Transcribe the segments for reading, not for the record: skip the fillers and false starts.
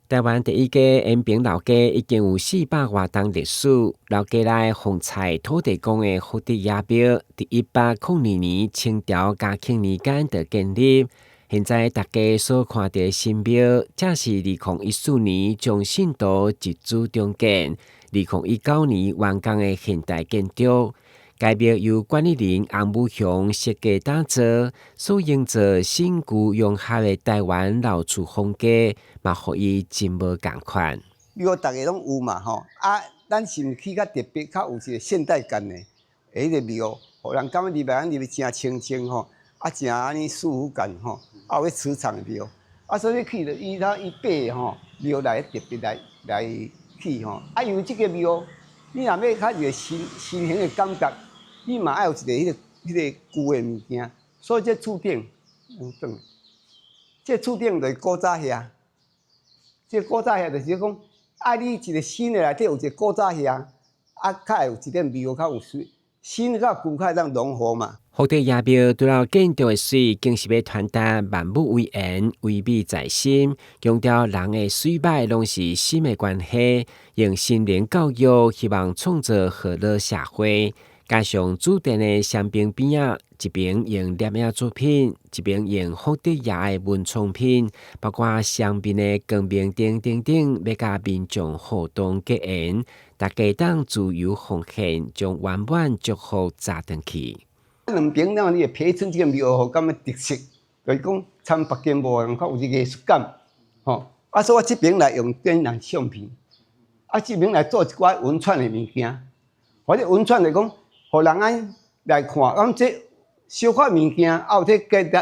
台灣第一家延平老街已經有400外冬歷史。老街內風采土地公的福德爺廟，佇1802年清朝嘉慶年間就建立。現在大家所看著的新廟，才是2014年將信徒集資重建，2019年完工的現代建築。該廟由管理人洪武雄設計打造，所營造新舊融合的台灣老厝風格，嘛予伊真無仝款。廟逐个攏有嘛吼，啊，咱是毋起較特別，較有一個現代感的，彼個廟，予人感覺入來，入去誠清靜吼，啊，誠按呢舒服感吼，啊，有磁場的廟，啊，所以起了伊他伊爬吼廟來特別來來起吼，啊，因為這個廟，你若欲較一個新新型的感覺。你嘛愛有一個彼個舊的物件，所以這厝頂，轉，這厝頂就是古早遐，這古早遐就是講，愛你一個新的內底有一個古早遐，啊，較會有一點廟較有水，新佮舊較會當融合嘛。福德爺廟除了建築的媠，更是欲傳達萬物為緣，唯美在心，強調人的媠歹攏是心的關係，用心靈教育，希望創造和樂社會。加上主殿的雙邊邊仔，一邊用攝影作品，一邊用福德爺的文創品，包括雙邊的光明燈等等，欲佮民眾互動結緣，大家當自由奉獻，將圓滿祝福紮轉去。兩邊了，你會陪襯這個廟，予感覺特色，就是講參別間無仝款有一個藝術感，吼。啊，所以我這邊來用展覽相片，啊，這邊來做一寡文創的物件，或者文創來講，予人按來看，講這小可物件，啊有這價值，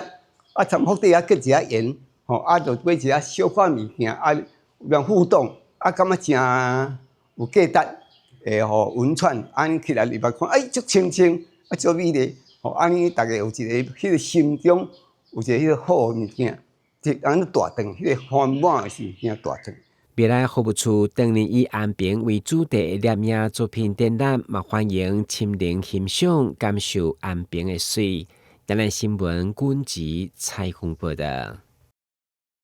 啊，參福德仔結一下緣，吼，啊，就買一下小可物件，啊，讓互動，啊，感覺誠有價值，會予文創，按呢起來入來看，哎，足清清，啊，足美麗，吼，按呢逐家有一個彼個心中有一個彼個好的物件，就按呢帶轉，彼個煩滿的物件帶轉。未來服務處當年以安平為主題的攝影作品展覽，嘛歡迎親臨欣賞，感受安平的媠。台南新聞軍籍采訪報導。